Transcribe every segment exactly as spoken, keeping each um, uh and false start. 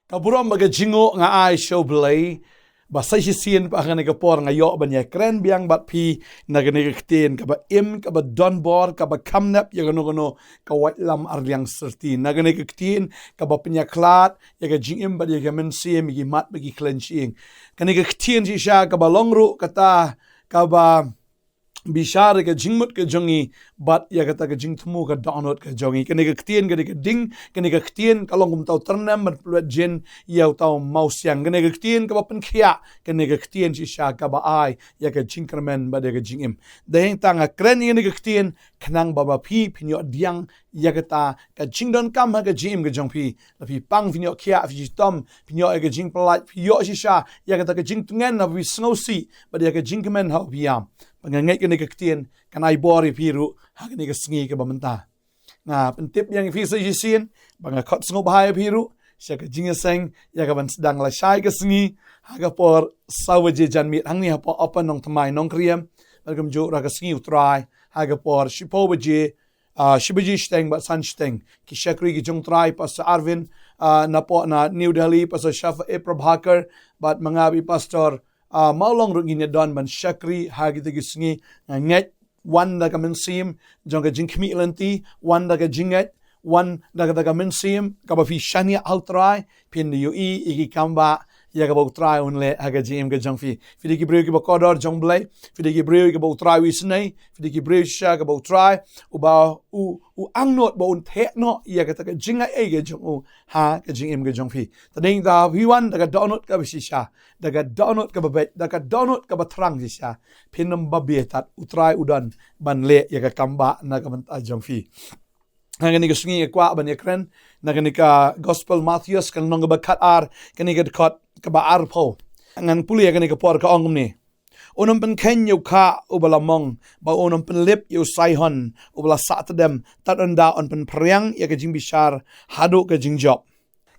Ka burom bad ka jingnguh nga ai sha U Blei ba sa shisien pat ha kane ka por nga ïoh ban ïakren biang bad phi na kane ka ktien kaba im, kaba donbor, kaba khamnep ïa kano kano ka waitlam arliang syrti. Na kane ka ktien kaba pynïakhlad ïa ka jingim bad ïa ka mynsiem ïa ki mat bad ki khlem shyieng. Kane ka ktien shisha kaba long ruh kata kaba bishar ïa ka jingmut ka jong ngi bad ïa kata ka jingthmu ka dohnud ka jong ngi. Kane ka ktien ka dei ka ding, kane ka ktien ka long kumta u tyrnem ban pynlwet jin ïa uta u mawsiang. Kane ka ktien kaba pynkhiah, kane ka ktien shisha kaba ai ïa ka jingkyrmen bad ïa ka jingim. Dei hangta nga kren ïa kane ka ktien khnang ba ba phi phin ïoh pdiang ïa kata ka jingdonkam ha ka jingim ka jong phi. La phi pang phin ïoh khiah, phi shitom phin ïoh ïa ka jingpyllait, phi ïoh shisha ïa kata ka jingtngen, la phi sngewsih bad ïa ka jingkmen ha u phi ïam. Ba nga ngeit kane ka ktien kan ai bor ïa phi ruh ha kane ka sngi kaba mynta. Nga pyntip ïa phi sa shisien ba nga khot sngewbha ïa phi ruh sha ka jingïaseng ïa kaban sdang lashai ka sngi ha ka por saw baje janmiet hangne hapoh Open Nongthymmai Nongkriem, bad kumjuh ruh ha ka sngi U Trai ha ka por shiphew baje, ah, shi baje shiteng bad san shiteng. Ki shakri ki jong U Trai, Pastor Arvin, ah, napoh na New Delhi, Pastor Shafa A Prabhakar bad ma nga bad i Pastor, ah, Mawlong ruh ngin ïadon ban shakri ha kita ki sngi. Nga ngeit wan da ka mynsiem jong ka jingkhmih lynti, wan da ka jingngeit, wan da ka, da ka mynsiem kaba phi shaniah ha U Trai, phin da ïohi ïa ki kam ba ïa kaba U Trai un leh ha ka jingim ka jong phi. Phi dei ki briew kiba kordor jong U Blei, phi dei ki briew kiba U Trai u isynei, phi dei ki briew shisha kaba U Trai uba u, u angnud ba un theh noh ïa kata ka jingai ei ka jong u ha ka jingim ka jong phi. Te dei hangta phi wan da ka dohnud kaba shisha, da ka dohnud kaba beit, da ka dohnud kaba thrang shisha, phin ym babe tad, U Trai u don ban leh ïa ka kam ba na ka bynta jong phi. Ha kane ka sngi nga kwah ban ïakren na kane ka Gospel Mathaios ka lynnong kaba khatar, kane ka dkhot kaba arphew. Ngan pule ïa kane ka por, ka ong kumne: Un ym pynkheiñ ïa u khah uba la mong, bad un ym pynlip ïa u saihon uba la sah tdem, tad ynda un pynphriang ïa ka jingbishar haduh ka jingjop.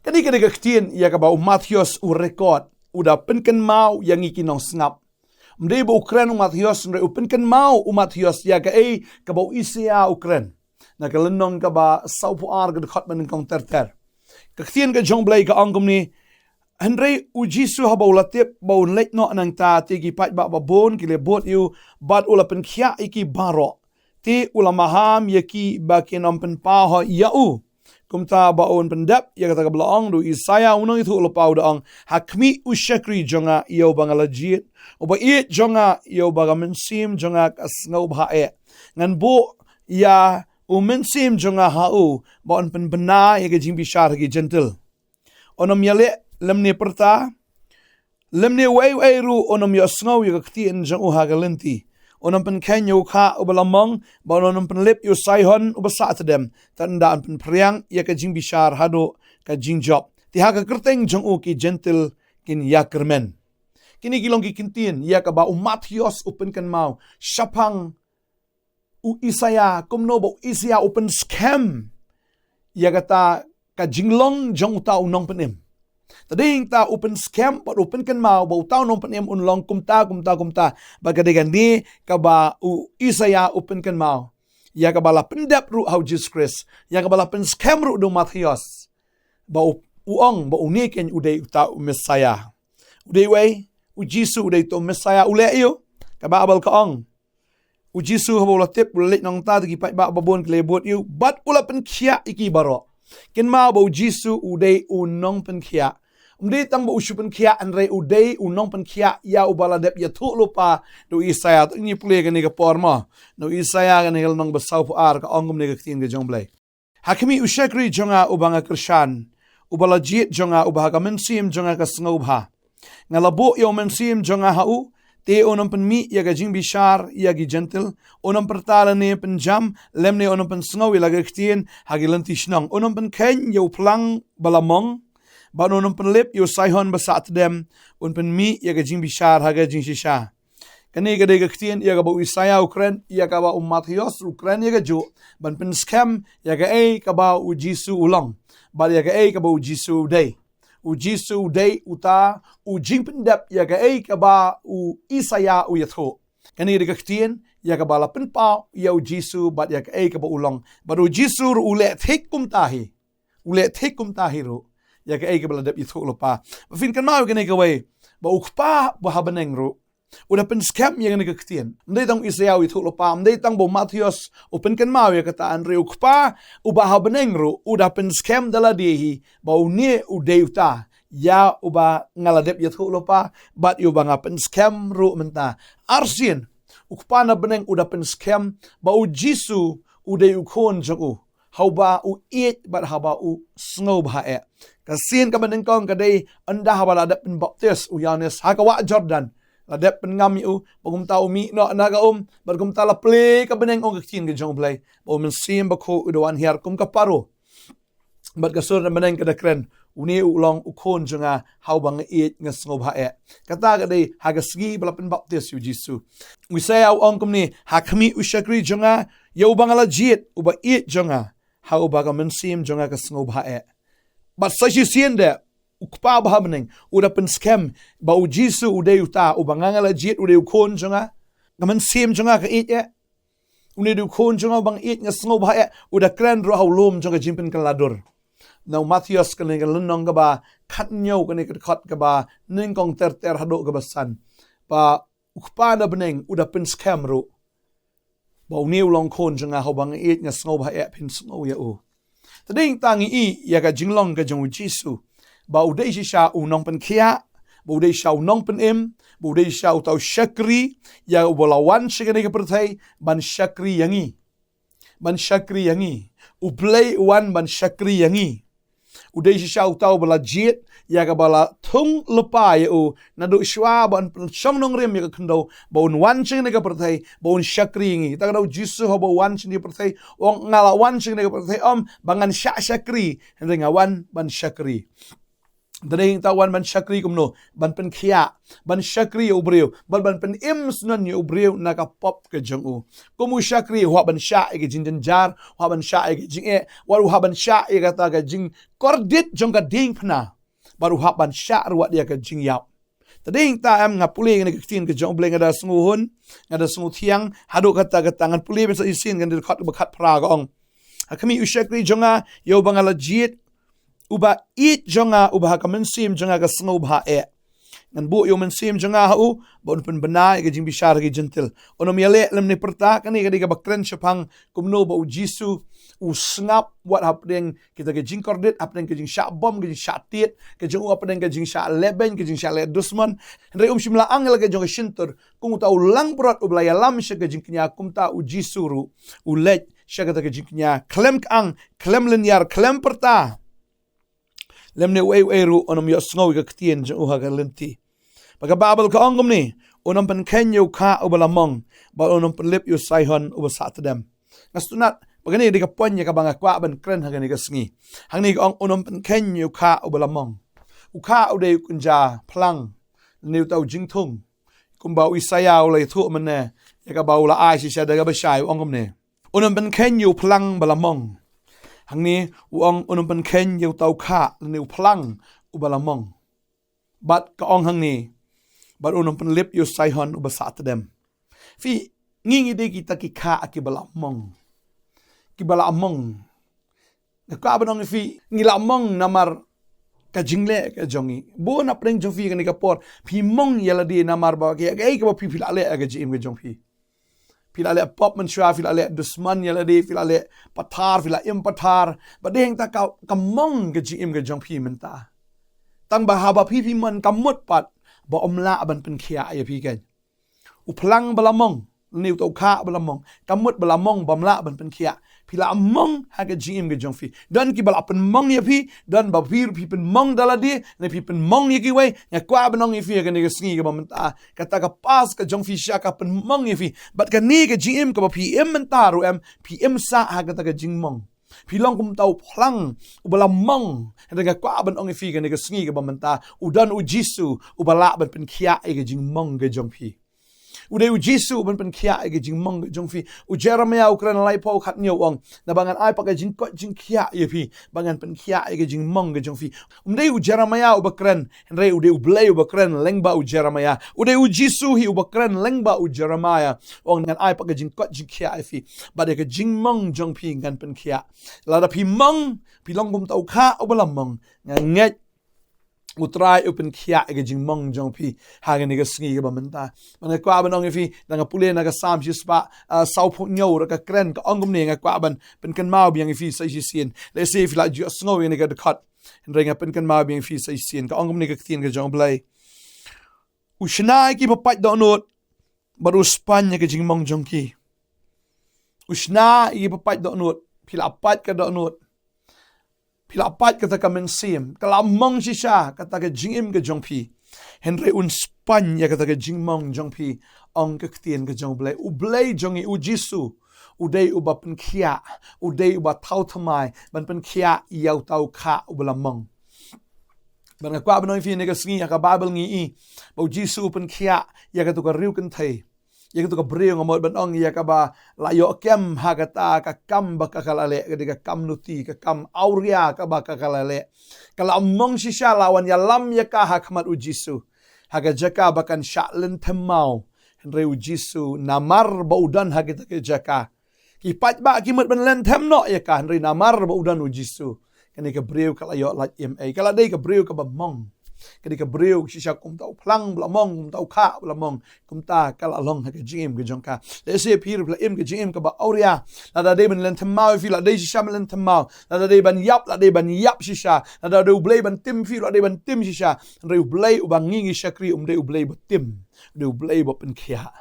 Kane ka dei ka ktien ïa kaba u Mathaios u record, u da pynkynmaw ïa ngi ki nongsngap. Ym dei ba u kren u Mathaios, hynrei u pynkynmaw u Mathaios ïa kaei kaba u Isaïah u kren. Na ka lynnong kaba sawphew ar, ka dkhot ba nyngkong ter ter. Ka ktien ka jong U Blei ka ong kumne: Hynrei u Jisu haba u la tip ba un leit noh nangta, te ki paidbah babun ki la bud ïa u, bad u la pynkhiah ïa ki baroh. Te u la maham ïa ki ba kin ym pynpaw ïa u. Kumta ba un pyndep ïa kata kaba la ong da u Isaïah u nongïathuhlypa, u da ong: Ha khmih, u shakri jong nga, ïa uba nga la jied, uba ïeit jong nga, ïa uba ka mynsiem jong nga ka sngewbha eh. Ngan buh ïa u mynsiem jong nga ha u, ba un pynbna ïa ka jingbishar ha ki Jentil. Un ym ïaleh lymne pyrta, lymne uei uei ruh un ym ïohsngew ïa ka ktien jong u ha ka lynti. Un ym pynkheiñ ïa u khah uba la mong, bad un ym pynlip ïa u saihon uba sah tdem, tad ynda un pynphriang ïa ka jingbishar haduh ka jingjop. Te ha ka kyrteng jong u ki Jentil kin ïakyrmen. Kine ki long ki ktien ïa kaba u Mathaios u pynkynmaw shaphang u Isaïah, kumno ba u Isaïah u pynskhem ïa kata ka jinglong jong uta u nongpynim. Te dei hangta u pynskhem bad u pynkynmaw ba uta u nongpynim un long kumta, kumta, kumta. Bad ka dei kane kaba u Isaïah u pynkynmaw ïa kaba la pyndep ruh ha u Jisu Khrist, ïa kaba la pynskhem ruh da u Mathaios, ba u, u ong ba une keiñ u dei uta u Messiah. U dei uei? U Jisu u dei uta u Messiah, u leh aïu? Ka Baibl ka ong: U Jisu haba u la tip u la leit noh nangta, te ki paidbah babun ki la bud ïa u, bad u la pynkhiah ïa ki baroh. Kynmaw ba u Jisu u dei u nongpynkhiah. Ym dei tang ba u shu pynkhiah, hynrei u dei u nongpynkhiah ïa uba la dep ïathuhlypa da u Isaïah. To ngin pule kane ka por mo, na u Isaïah kane ka lynnong ba sawphew ar, ka ong kumne ka ktien ka jong U Blei: Ha khmih, u shakri jong nga uba nga kyrshan, uba la jied jong nga, uba ha ka mynsiem jong nga ka sngewbha. Nga la buh ïa u mynsiem jong nga ha u, te un ym pynmih ïa ka jingbishar ïa ki Jentil, un ym pyrta lane pynjam, lymne un ym pynsngew ïa la ka ktien ha ki lynti shnong. Un ym pynkheiñ ïa u phlang ba la mong, bad un ym pynlip ïa u saihon ba sah tdem, un pynmih ïa ka jingbishar ha ka jingshisha. Kane ka dei ka ktien ïa kaba u Isaïah u kren, ïa kaba u Mathaios u kren ïa kajuh, ban pynskhem ïa kaei kaba u Jisu u long, bad ïa kaei kaba u Jisu u dei. U Jisu u dei uta u jingpyndep ïa kaei kaba u Isaïah u ïathuh. Kane ka dei ka ktien ïa kaba la pynpaw ïa u Jisu bad ïa kaei kaba u long. Bad u Jisu ruh u leh thik kumta hi. U leh thik kumta hi ruh. ïa kaei kaba la dep ïathuh lypa. Ba phin kynmaw ïa kane kawei, ba u Kpa ba ha bneng ruh u da pynskhem ïa kane ka ktien. Ym dei tang u Isaïah u ïathuh lypa, ym dei tang ba u Mathaios u pynkynmaw ïa kata, hynrei u Kpa uba ha bneng ruh u da pynskhem da lade hi ba une u dei uta ïa uba nga la dep ïathuh lypa, bad ïa uba nga pynskhem ruh mynta. Arsien, u Kpa na bneng u da pynskhem ba u Jisu u dei u Khun jong u, ha uba u ïeit bad ha uba u sngewbha eh. Ka sien kaba nyngkong ka dei ynda haba la dep pynbaptis u Ïoannis ha ka wah Jordan. La dep pynngam ïa u, bad kumta u mih noh na ka um, bad kumta la plie ka bneng, ong ka ktien ka jong U Blei, bad u Mynsiem Bakhuid u da wan hiar kum ka paro. Bad ka sur na bneng ka da kren, une u long u Khun jong nga, ha uba nga ïeit nga sngewbha eh. Kata ka dei ha ka sngi ba la pynbaptis ïa u Jisu. U Isaïah u ong kumne: Ha khmih u shakri jong nga, ïa uba nga la jied, uba ïeit jong nga, ha uba ka mynsiem jong nga ka sngewbha eh. Bad sa shisien de, u Kpa ba ha bneng u da pynskhem ba u Jisu u dei uta uba nga, nga la jied, u dei u Khun jong nga, ka mynsiem jong nga ka ïeit eh. Une u dei u Khun jong nga uba nga ïeit nga sngewbha eh, u da kren ruh ha u lum jong ka jingpynkylla dur. Na u Mathaios kane ka lynnong kaba khathynñiew, kane ka dkhot kaba nyngkong ter ter haduh kaba san, ba u Kpa na bneng u da pynskhem ruh ba une u long Khun jong nga, ha uba nga ïeit nga sngewbha eh, phin sngew ïa u. Te dei hangta ngi i ïa ka jinglong ka jong u Jisu, ba u dei shisha u nongpynkhiah, ba u dei shisha u nongpynim, ba u dei shisha uta u shakri ïa uba la wan sha kane ka pyrthei ban shakri ïa ngi. Ban shakri ïa ngi. U Blei u wan ban shakri ïa ngi. U dei shisha uta uba la jied ïa kaba la thung lypa ïa u, naduh shuwa ban pynshong nongrim ïa ka khyndew, ba un wan sha kane ka pyrthei, ba un shakri ïa ngi. Te kata u Jisu haba u wan sha kane ka pyrthei, u ong: Nga la wan sha kane ka pyrthei ym ba ngan shah shakri, hynrei nga wan ban shakri. Te dei hangta u wan ban shakri kumno? Ban pynkhiah, ban shakri ïa u briew, ban, ban pynim shnong ïa u briew na ka pop ka jong u. Kum u shakri u hap ban shah ïa ka jingjynjar, u hap ban shah ïa ka jingeh, wat u hap ban shah ïa kata ka jingkordit jong ka diengphna. Bad u hap ban shah ruh wat ïa ka jingïap. Te dei hangta em, nga pule ïa kane ka ktien ka jong U Blei, nga da sngewhun, nga da sngewthiang haduh katta katta. Ngan pule ban sa shisien, kane ka dkhot ba khatphra ka ong: Ha khmih u shakri jong nga, ïa uba nga la jied, uba ïeit jong nga, uba ha ka mynsiem jong nga ka sngewbha eh. Ngan buh ïa u Mynsiem jong nga ha u, ba un pynbna ïa ka jingbishar ha ki Jentil. Un ym ïaleh lymne pyrta. Kane ka dei kaba kren shaphang kumno ba u Jisu u sngap wat hapdeng kita ka jingkordit, hapdeng ka jingshah bom, ka jingshah tied ka jong u, hapdeng ka jingshah lehbeiñ, ka jingshah leh dusmon. Hynrei um shym la ang ïa la ka jong ka shyntur. Kum uta u langbrot uba la ïalam sha ka jingkñia, kumta u Jisu ruh u leit sha kata ka jingkñia khlem kyang, khlem lynñiar, khlem pyrta lymne uei uei ruh. Un ym ïohsngew ïa ka ktien jong u ha ka lynti. Bad ka Baibl ka ong kumne: Un ym pynkheiñ ïa u khah uba la mong, bad un ym pynlip ïa u saihon uba sah tdem. Nga sngewtynnat ba kane ka dei ka point ïa kaba nga kwah ban kren ha kane ka sngi. Hangne ka ong: Un ym pynkheiñ ïa u khah uba la mong. U khah u dei u kynja phlang, lane uta u jingthung, kumba u Isaïah u la ïathuh mynne, ïa kaba u la ai shisha da kaba shai, u ong kumne: Un ym pynkheiñ ïa u phlang ba la mong. Hangne u ong: Un ym pynkheiñ ïa uta u khah lane u phlang uba la mong. Bad ka ong hangne: Bad un ym pynlip ïa u saihon uba sah tdem. Phi, ngi ngi dei kita ki khah kiba la mong. Kiba la mong. Nga kwah ban ong ïa phi, ngi la mong namar ka jingleh ka jong ngi. Bun hapdeng jong phi kane ka por phi mong ïa lade namar ba kaei kaei kaba phi, phi la leh ha ka jingim ka jong phi. Phi la leh pop mynshuwa, phi la leh dusmon ïa lade, phi la leh pathar, phi la im pathar. Bad dei hangta ka, ka mong ka jingim ka jong phi mynta. Tang ba haba phi, phi mon, ka mut pat ba ym lah ban pynkhiah ïa phi keiñ. U phlang ba la mong, lane uta u khah ba la mong, ka mut ba la mong bym lah ban pynkhiah. Phi la mong ha ka jingim ka jong phi. Don kiba la pynmong ïa phi, don ba phi ruh phi pynmong da lade, lane phi pynmong ïa kiwei. Nga kwah ban ong ïa phi ha kane ka sngi kaba mynta, kata ka past ka jong phi shisha ka pynmong ïa phi. Bad kane ka jingim kaba phi im mynta ruh em, phi im sah ha kata ka jingmong. Phi long kumta u phlang uba la mong. Hynrei nga kwah ban ong ïa phi kane ka sngi kaba mynta, u don u Jisu uba lah ban pynkhiah ïa ka jingmong ka jong phi. U dei u Jisu uban pynkhiah ïa ka jingmong ka jong phi. U Jeremiah u kren laiphew khathynñiew u ong, naba ngan ai pat ka jingkoit jingkhiah ïa phi, ba ngan pynkhiah ïa ka jingmong ka jong phi. Um dei u Jeremiah uba kren, hynrei u dei U Blei uba kren lyngba u Jeremiah. U dei u Jisu hi uba kren lyngba u Jeremiah. U ong ngan ai pat ka jingkoit jingkhiah ïa phi, bad ïa ka jingmong jong phi ngan pynkhiah. Lada phi mong, phi long kum uta u kha uba la mong, nga ngeit U Trai u pynkhiah ïa ka jingmong jong phi ha kane ka sngi kaba mynta. Bad nga kwah ban ong ïa phi, da nga pule na ka Salm shispah, ah, sawphew hynñiew, ruh ka kren ka ong kumne, nga kwah ban pynkynmaw biang ïa phi sa shisien. Lehse phi la ju sngew ïa kane ka dkhot, hynrei nga pynkynmaw biang ïa phi sa shisien. Ka ong kumne ka ktien ka jong U Blei: U shna ïa kiba pait dohnud, bad u spaiñ ïa ka jingmong jong ki. U shna ïa kiba pait dohnud. Phi la pait ka dohnud. Phi la pait kata ka mynsiem. Ka la mong shisha kata ka jingim ka jong phi. Hynrei un spaiñ ïa kata ka jingmong jong phi, ong ka ktien ka jong U Blei. U Blei jong ngi, u Jisu, u dei uba pynkhiah, u dei uba thaw thymmai ban pynkhiah ïa uta u kha uba la mong. Bad nga kwah ban ong ïa phi, ha kane ka sngi ha ka Baibl ngi i ba u Jisu u pynkhiah ïa kato ka riewkynthei, ïa kato ka briew, nga mut ban ong, ïa kaba la ïoh kem ha kata ka kam ba ka, ka la leh, ka dei ka kam nuti, ka kam awria kaba ka, ka la leh. Ka la mong shisha, la wan ïalam ïa ka ha khmat u Jisu, ha ka jaka ba kan shah lynthem maw. Hynrei u Jisu, namar ba u don ha kita ki jaka, ki paidbah ki mut ban lynthem noh ïa ka, hynrei namar ba u don u Jisu, kane ka briew ka la ïoh lait im ei. Ka la dei ka briew kaba mong. Ka dei ka briew shisha kum uta u phlang ba la mong, kum uta u kha ba la mong. Kumta ka la long ha ka jingim ka jong ka. Lehse phi ruh phi la im ka jingim kaba awria. Lada dei ban lynthem maw ïa phi, la dei shisha ban lynthem maw. Lada dei ban ïap, la dei ban ïap shisha. Lada dei U Blei ban tim ïa phi, la dei ban tim shisha. Hynrei U Blei uba ngi ngi shakri um dei U Blei ba tim. U dei U Blei ba pynkhiah.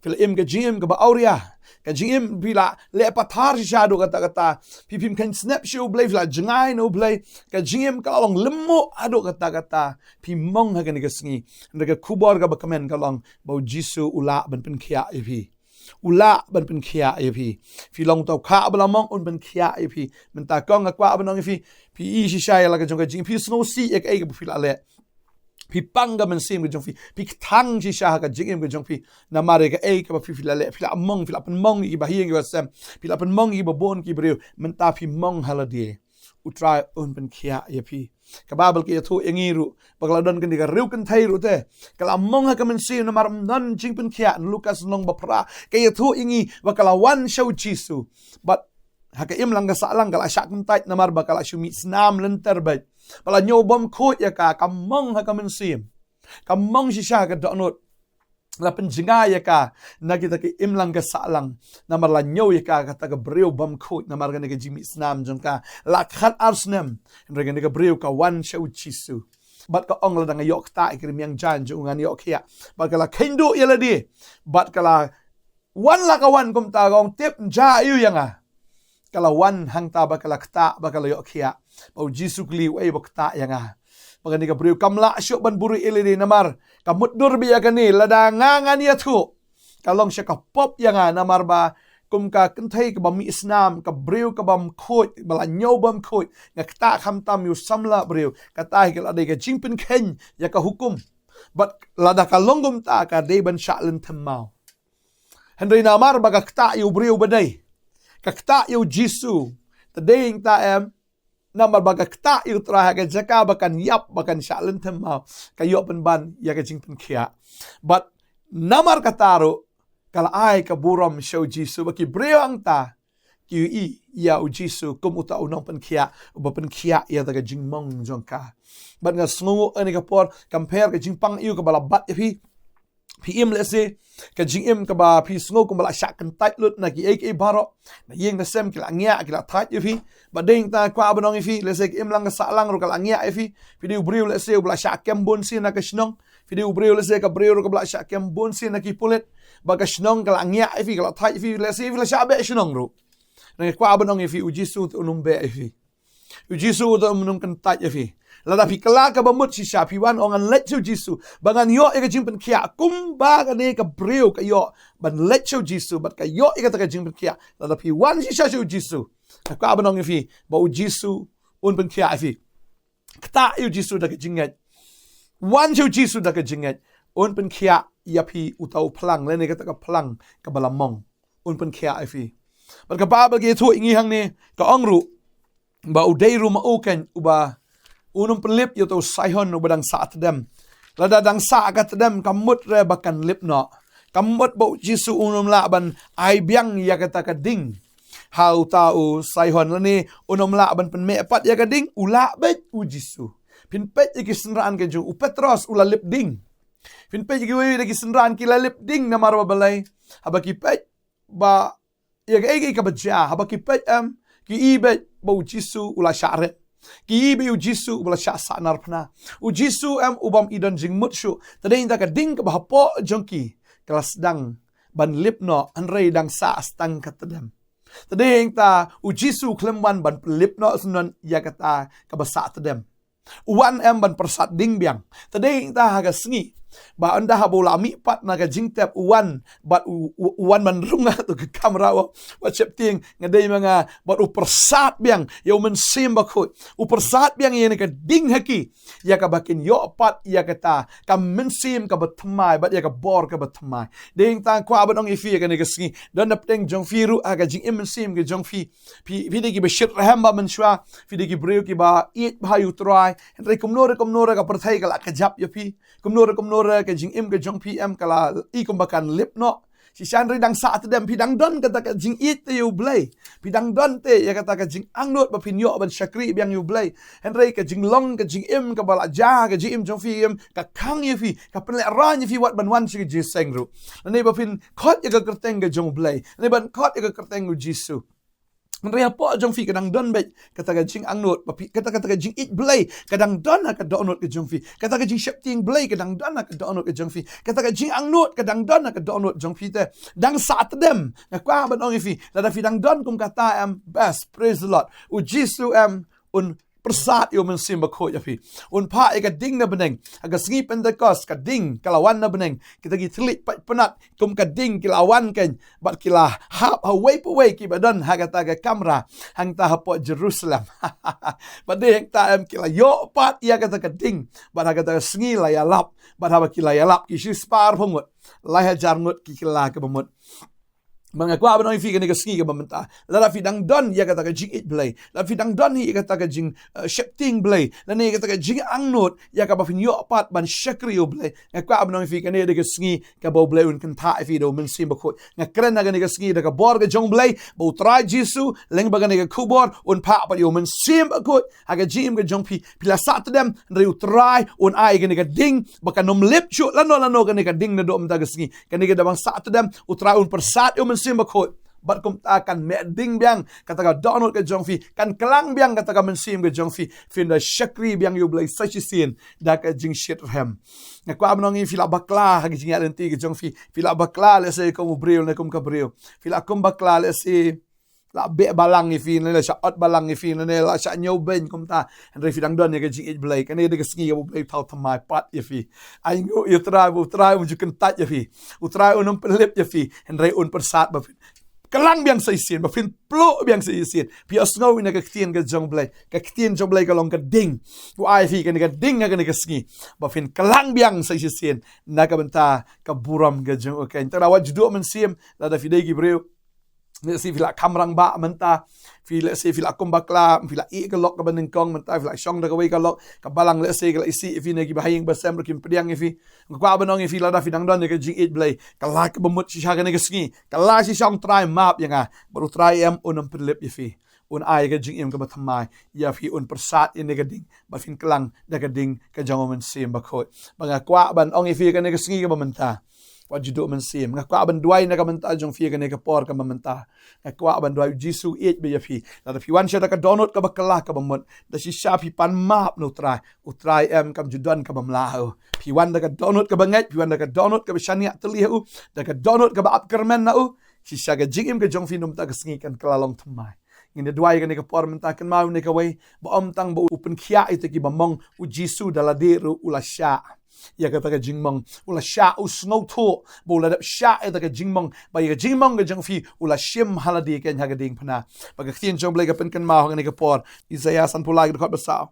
Phi la im ka jingim kaba awria. Ka jingim phi la leh pathar shisha haduh katta katta. Phi phim kheiñ snep sha U Blei, phi la jngai na U Blei. Ka jingim ka la long lymmuh haduh katta katta. Phi mong ha kane ka sngi. Hynrei ka khubor kaba kmen ka long ba u Jisu u lah ban pynkhiah ïa phi. U lah ban pynkhiah ïa phi. Phi long uta u kha ba la mong, un pynkhiah ïa phi. Mynta kong nga kwah ban ong ïa phi, phi i shisha ïa la ka jong ka jingim, phi sngewsih ïa kaei kaba phi la leh. Phi pang ka mynsiem ka jong phi, phi kthang shisha ha ka jingim ka jong phi. Namar ïa kaei kaba phi, phi la leh, phi la mong, phi la pynmong ïa kiba ha ïing kiba sem, phi la pynmong ïa kiba bun ki briew. Mynta phi mong ha lade, U Trai un pynkhiah ïa phi. Ka Baibl ka ïathuh ïa ngi ruh ba ka la don kane ka riewkynthei ruh te, ka la mong ha ka mynsiem namar ym don jingpynkhiah. Lukas lynnong ba phra ka ïathuh ïa ngi ba ka la wan sha u Jisu. Bad ha ka imlang ka sahlang ka la shah kyntait namar ba ka la shu mih snam lynter beit. Ba la ñiew bymkhuid ïa ka, ka mong ha ka mynsiem. Ka mong shisha ha ka dohnud. La pynjngai ïa ka na kita ki imlang ka sahlang. Namar la ñiew ïa ka kata ka briew bymkhuid namar kane ka jingmih snam jong ka. La khatar snem. Hynrei kane ka briew ka wan sha u Jisu. Bad ka ong, lada nga ïoh ktah ïa ka rmiang jaiñ jong u ngan ïoh khiah. Bad ka la kheiñ duh ïa lade. Bad ka la wan, la ka wan kumta, ka ong, tip, jia aiu ïa nga. Ka la wan hangta bad ka la ktah bad ka la ïoh khiah. Bad u Jisu u kylli, uei ba ktah ïa nga? Bad kane ka briew kam lah shuh ban buhrieh ïa lade namar ka mutdur beit ïa kane, lada nga ngan ïathuh, ka long sha ka pop ïa nga namar ba kum ka kynthei kaba mih snam, ka briew kaba bymkhuid, ba la ñiew bymkhuid, nga ktah khamtam ïa u samla briew. Kata hi ka la dei ka jingpynkheiñ ïa ka hukum. Bad lada ka long kumta ka dei ban shah lynthem maw. Hynrei namar ba ka ktah ïa u briew ba dei, ka ktah ïa u Jisu, te dei ngi ta em, namar ba ka ktah ïa u Trai ha ka jaka ba kan ïap, ba kan shah lynthem maw, ka ïoh pynban ïa ka jingpynkhiah. Bad namar kata ruh ka la ai ka burom sha u Jisu, ba ki briew hangta ki ïohi ïa u Jisu kum uta u nongpynkhiah uba pynkhiah ïa kata ka jingmong jong ka. Bad nga sngewnguh ha kane ka por, compare ka jingpang ïa u kaba la bat ïa phi. Phi im lehse ka jingim kaba phi sngew kumba la shah kyntait lut na kiei kiei baroh. Na ïing na sem ki la ngiah, ki la thait ïa phi. Bad dei ngi ta kwah ban ong ïa phi, lehse ka imlang ka sahlang ruh ka la ngiah ïa phi. Phi dei u briew lehse uba la shah kem bun sien na ka shnong. Phi dei u briew lehse ka briew ruh kaba la shah kem bun sien na ki pulit. Bad ka shnong ka la ngiah ïa phi, ka la thait ïa phi, lehse phi la shah beh shnong ruh. Nga kwah ban ong ïa phi, u Jisu te un ym beh ïa phi. U Jisu te un ym kyntait ïa phi. Lada phi kylla kaba mut shisha, phi wan ong ngan leit sha u Jisu ba ngan ïoh ïa ka jingpynkhiah, kumba kane ka briew ka ïoh ban leit sha u Jisu bad ka ïoh ïa kata ka jingpynkhiah. Lada phi wan shisha sha u Jisu, nga kwah ban ong ïa phi ba u Jisu un pynkhiah ïa phi. Ktah ïa u Jisu da ka jingngeit. Wan sha u Jisu da ka jingngeit. Un pynkhiah ïa phi uta u phlang, lane kata ka phlang kaba la mong. Un pynkhiah ïa phi. Bad ka Baibl ka ïathuh ïa ngi hangne, ka ong ruh ba u dei ruh ma u keiñ uba un ym pynlip ïa uta u Saihon uba dang sah tdem. Lada dang sah ka tdem, kam mut re ba kan lip noh. Kam mut ba u Jisu un ym lah ban ai biang ïa kata ka ding ha uta u Saihon, lane un ym lah ban pynmeh pat ïa ka ding. U lah beit u Jisu. Phin peit ïa ki synran ka jong u Petros, u la lip ding. Phin peit ïa kiwei de ki synran, ki la lip ding namar ba balei? Haba ki peit ba ïa kaei kaei kaba jia, haba ki peit, em, ki i beit ba u Jisu u la shah rit. Ki i beit u Jisu uba la shah sahnarphna. U Jisu, em, u bym i don jingmut shuh. Te dei ïa kata ka ding kaba hapoh jong ki ka la sdang ban lip noh, hynrei dang sah tang ka tdem. Te dei ïa kata u Jisu u khlem wan ban pynlip noh syndon ïa kata kaba sah tdem. U wan, em, ban pyrsad ding biang. Te dei ïa kata ha ka sngi ba ynda haba u la mih pat na ka jingtep, u wan bad u, u, u wan ban rung ha kato ka kamra, wat sheptieng, nga dei ma nga, bad u pyrsad biang ïa u Mynsiem Bakhuid. U pyrsad biang ïa kane ka ding ha ki, ïa kaba kin ïoh pat ïa kata ka mynsiem kaba thymmai bad ïa ka bor kaba thymmai. Dei ïa kata nga kwah ban ong ïa phi ïa kane ka sngi, don na pdeng jong phi ruh ha ka jingim mynsiem ka jong phi, phi, phi dei kiba shitrhem bha mynshuwa, phi dei ki briew kiba ïeit bha ïa u Trai. Hynrei kumno re kumno re ka pyrthei ka la kjap ïa phi. Kumno re kumno re ka jingim ka jong phi, em, ka la i kumba kan lip noh. Shisha hynrei dang sah tdem, phi dang don kata ka jingïeit te ïa u Blei. Phi dang don te ïa kata ka jingangnud ba phin ïoh ban shakri biang ïa u Blei. Hynrei ka jinglong, ka jingim kaba la jia, ka jingim jong phi, em, ka khang ïa phi, ka pynlehraiñ ïa phi wat ban wan sha ka jingïaseng ruh. Lane ba phin khot ïa ka kyrteng ka jong u Blei, lane ban khot ïa ka kyrteng u Jisu. Hynrei hapoh jong phi ka dang don beit kata ka jingangnud ba phi, kata, kata ka jingïeit Blei ka dang don ha ka dohnud ka jong phi. Kata ka jingsheptieng Blei ka dang don ha ka dohnud ka jong phi. Kata ka jingangnud ka dang don ha ka dohnud jong phi te. Dang sah tdem, nga kwah ban ong ïa phi, lada phi dang don kum kata, em, best, praise the Lord. U Jisu, em, un pyrsad ïa u Mynsiem Bakhuid ïa phi. Un phah ïa ka ding na bneng. Ha ka sngi Pentekost ka ding ka la wan na bneng. Kita ki thylliej paidpynat kum ka ding ki la wan keiñ bad ki la hap ha uwei pa uwei kiba don ha kata ka kamra hangta hapoh Jerusalem. Bad dei hangta, em, ki la ïoh pat ïa kata ka ding. Bad ha kata ka sngi la ïalap. Bad haba ki la ïalap ki shispah arphew ngut, lai hajar ngut ki kylla kiba mut. Bad nga kwah ban ong ïa phi kane ka sngi kaba mynta, lada phi dang don ïa kata ka jingïeit Blei, lada phi dang don hi ïa kata ka jing, eh, sheptieng Blei, lane ïa kata ka jingangnud ïa kaba phin ïoh pat ban shakri ïa u Blei, nga kwah ban ong ïa phi kane dei ka sngi kaba u Blei un kynthah ïa phi da u Mynsiem Bakhuid. Nga kren ha kane ka sngi da ka bor ka jong u Blei ba u Trai Jisu lyngba kane ka khubor un phah pat ïa u Mynsiem Bakhuid ha ka jingim ka jong phi. Phi la sah tdem, hynrei u Trai un ai kane ka ding ba kan ym lip shuh lano lano kane ka ding naduh mynta ka sngi. Kane ka dei ba sah tdem, u Trai un pyrsad ïa u Mynsiem Bakhuid. Bad kumta kan meh ding biang kata ka dohnud ka jong phi, kan klang biang kata ka mynsiem ka jong phi. Phin da shakri biang ïa u Blei sa shisien da ka jingshitrhem. Nga kwah ban ong ïa phi, phi la bakla ha ka jingïaid lynti ka jong phi. Phi la bakla lehse kum u briew ne kum ka briew. Phi la kum bakla lehse la beh balang ïa phi, ne la shah ot balang ïa phi, ne la shah ñiewbeiñ kumta. Hynrei phi dang don ïa ka jingïeit Blei. Kane dei ka sngi kaba u Blei u thaw thymmai pat ïa phi. Ai nguh ïa u Trai, ba u Trai um ju kyntait ïa phi. U Trai un ym pynlip ïa phi. Hynrei un pyrsad ba phin klang biang sa shisien, ba phin pluh biang sa shisien. Phi ïohsngew ïa ka ktien ka jong u Blei. Ka ktien jong u Blei ka long ka ding. U ai phi kane ka ding ha kane ka sngi ba phin klang biang sa shisien na ka bynta ka burom ka jong u keiñ. Te wat ju duh mynsiem, lada phi dei ki briew lehse phi la kham rangbah mynta, phi lehse phi la kum bakla, phi la ïeh ka lok kaba nyngkong mynta, phi la shong da kawei ka lok, ka balang lehse ka la isih ïa phi ne kiba ha ïing ba sem ruh kim pdiang ïa phi. Nga kwah ban ong ïa phi, lada phi dang don ïa ka jingïeit Blei, kylla kaba mut shisha kane ka sngi, kylla shisha, ong Trai map ïa nga, bad u Trai em un ym pynlip ïa phi. Un ai ka jingim kaba thymmai ïa phi, un pyrsad ïa kane ka ding ba phin klang da ka ding ka jong u Mynsiem Bakhuid. Ba nga kwah ban ong ïa phi kane ka sngi kaba mynta, wat ju duh mynsiem. Nga kwah ban duwai na ka bynta jong phi kane ka por kaba mynta. Nga kwah ban duwai, u Jisu u ïeit bha ïa phi. Lada phi wan sha da ka dohnud kaba kylla kaba mut, da shisha phi pan map na u Trai, u Trai em kam ju don kaba mlah ha u. Phi wan da ka dohnud kaba ngeit, phi wan da ka dohnud kaba shaniah tylli ha u, da ka dohnud kaba ap kyrmen na u, shisha ka jingim ka jong phi mynta ka sngi kan kylla long thymmai. Ngin ïa duwai kane ka por mynta, kynmaw ne kawei, ba ym tang ba u pynkhiah ïa kita kiba mong, u Jisu da lade ruh u la shah ïa kata ka jingmong. U la shah, u sngewthuh ba u la dep shah ïa kata ka jingmong, ba ïa ka jingmong ka jong phi u la shim ha lade keiñ ha ka diengphna. Ba ka ktien jong u Blei ka pynkynmaw ha kane ka por, Isaïah sanphew lai ka dkhot ba saw.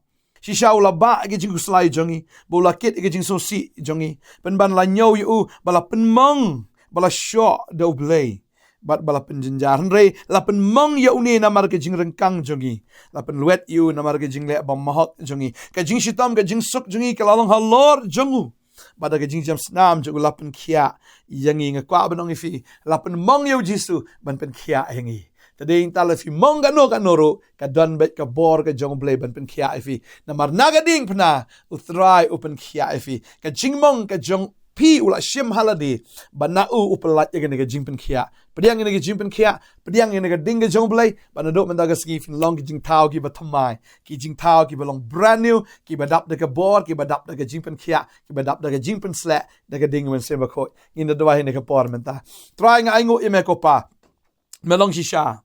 Shisha u la bah ïa ki jingkhuslai jong ngi, ba u la kit ïa ki jingsngewsih jong ngi. Pynban la ñiew ïa u, ba la pynmong, ba la shoh da U Blei, bad ba la pynjynjar. Hynrei la pynmong ïa une namar ka jingryngkang jong ngi, la pynlwet ïa u namar ka jingleh bymhok jong ngi. Ka jingshitom, ka jingsuk jong ngi ka la long halor jong u. Bad da ka jingjam snam jong u la pynkhiah ïa ngi. Nga kwah ban ong ïa phi, la pynmong ïa U Jisu ban pynkhiah ïa ngi. Te dei ïa kata, lada phi mong kano kano ruh, ka don beit ka bor ka jong U Blei ban pynkhiah ïa phi. Namar na ka diengphna U Trai u pynkhiah ïa phi. Ka jingmong ka jong phi u la shim ha lade, ba na u u pyllait ïa kane ka jingpynkhiah. Pdiang ïa kane ka jingpynkhiah, pdiang ïa kane ka ding ka jong U Blei, ba naduh mynta ka sngi phin long ki jingthaw kiba thymmai, ki jingthaw kiba long brand new, kiba dap da ka bor, kiba dap da ka jingpynkhiah, kiba dap da ka jingpynsleh da ka ding U Mynsiem Bakhuid. Ngin da duwai ha kane ka por mynta. Trai, nga ainguh ïa me ko Pa. Me long shisha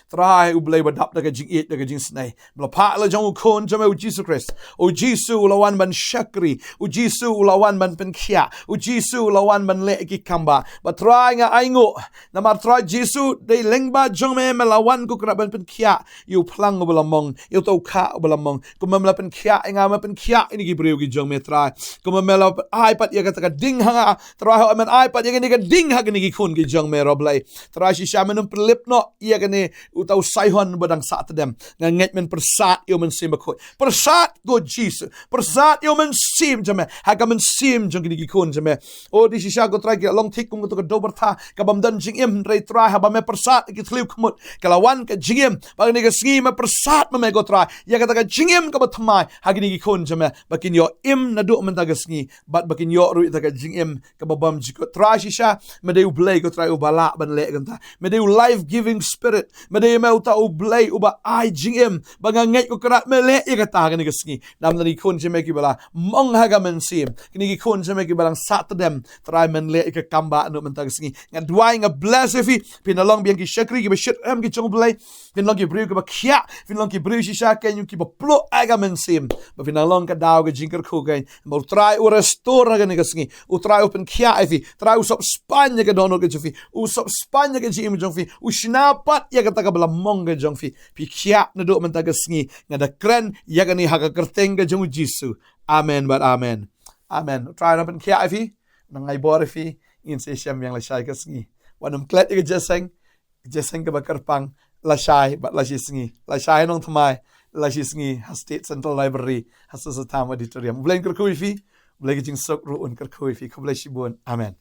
Trai U Blei ba dap da ka jingïeit, da ka jingsnei. Me la phah la jong U Khun jong me U Jisu Khrist. U Jisu u la wan ban shakri. U Jisu u la wan ban pynkhiah. U Jisu u la wan ban leh ki kambah. Bad Trai, nga ainguh, namar Trai Jisu dei lyngba jong me me la wan ko Kynrad ban pynkhiah ïa u phlang uba la mong, ïa uta u kha uba la mong. Kumba me la pynkhiah ïa nga, me pynkhiah ïa kine ki briew ki jong me Trai. Kumba me la ai pat ïa kata ka ding ha nga, Trai, hooid, men ai pat ïa kane ka ding ha kine ki khun ki jong me, Trai Blei. Trai shisha men ym pynlip noh ïa kane uta u Saihon ba dang sah tdem. Nga ngeit men pyrsad ïa U Mynsiem Bakhuid. Pyrsad ko Jisu. Pyrsad ïa U Mynsiem jong me ha ka mynsiem jong kine ki khun jong me. O, dei shisha ko Trai ki la long thik kum kato ka dewbyrtha kabym don jingim, hynrei Trai haba me pyrsad ïa ki thliew khmut, ka la wan ka jingim. Bad kane ka sngi me pyrsad ma me ko Trai ïa kata ka jingim kaba thymmai ha kine ki khun jong me, ba kin ïoh im naduh mynta ka sngi, bad ba kin ïoh ruh ïa kata ka jingim kaba bymjukut. Trai shisha me dei U Blei ko Trai uba lah ban leh kumta. Me dei u life giving spirit. Me dei me uta U Blei uba ai jingim. Ba nga ngeit ko Kynrad me leh ïa kata ha kane ka sngi. Namar kine ki khun jong me kiba la mong ha ka mynsiem, kine ki khun jong me kiba dang sah tdem, Trai men leh ïa ka kambah naduh mynta ka sngi. Nga duwai, nga bless ïa phi. Phin long biang ki shakri kiba shitrhem ki jong U Blei. Phin long ki briew kiba khiah. Phin long ki briew shisha kein kiba pluh ha ka mynsiem. Ba phin long ka daw ka jingkyrkhu kein. Ba U Trai u restore ha kane ka sngi. U Trai u pynkhiah ïa phi. Trai u sop spaiñ ïa ka dohnud ka jong phi. U sop spaiñ ïa ka jingim jong phi. U shna pat ïa kata kaba la mong ka jong phi. Phi khiah naduh mynta ka sngi. Nga da kren ïa kane ha ka kyrteng ka jong U Jisu. Amen bad amen. Amen. U Trai un pynkhiah ïa phi. Nang ai bor ïa phi. Ngin sa ïashem biang lashai ka sngi. Wat nym klet ïa ka jingïaseng. Jingïaseng kaba kyrpang, lashai bad lashisngi. Lashai nongthymmai, lashisngi ha State Central Library, ha Sir Satham Auditorium. U Blei un kyrkhu ïa phi. U Blei ka jingsuk ruh un kyrkhu ïa phi. Khublei shibun. Amen.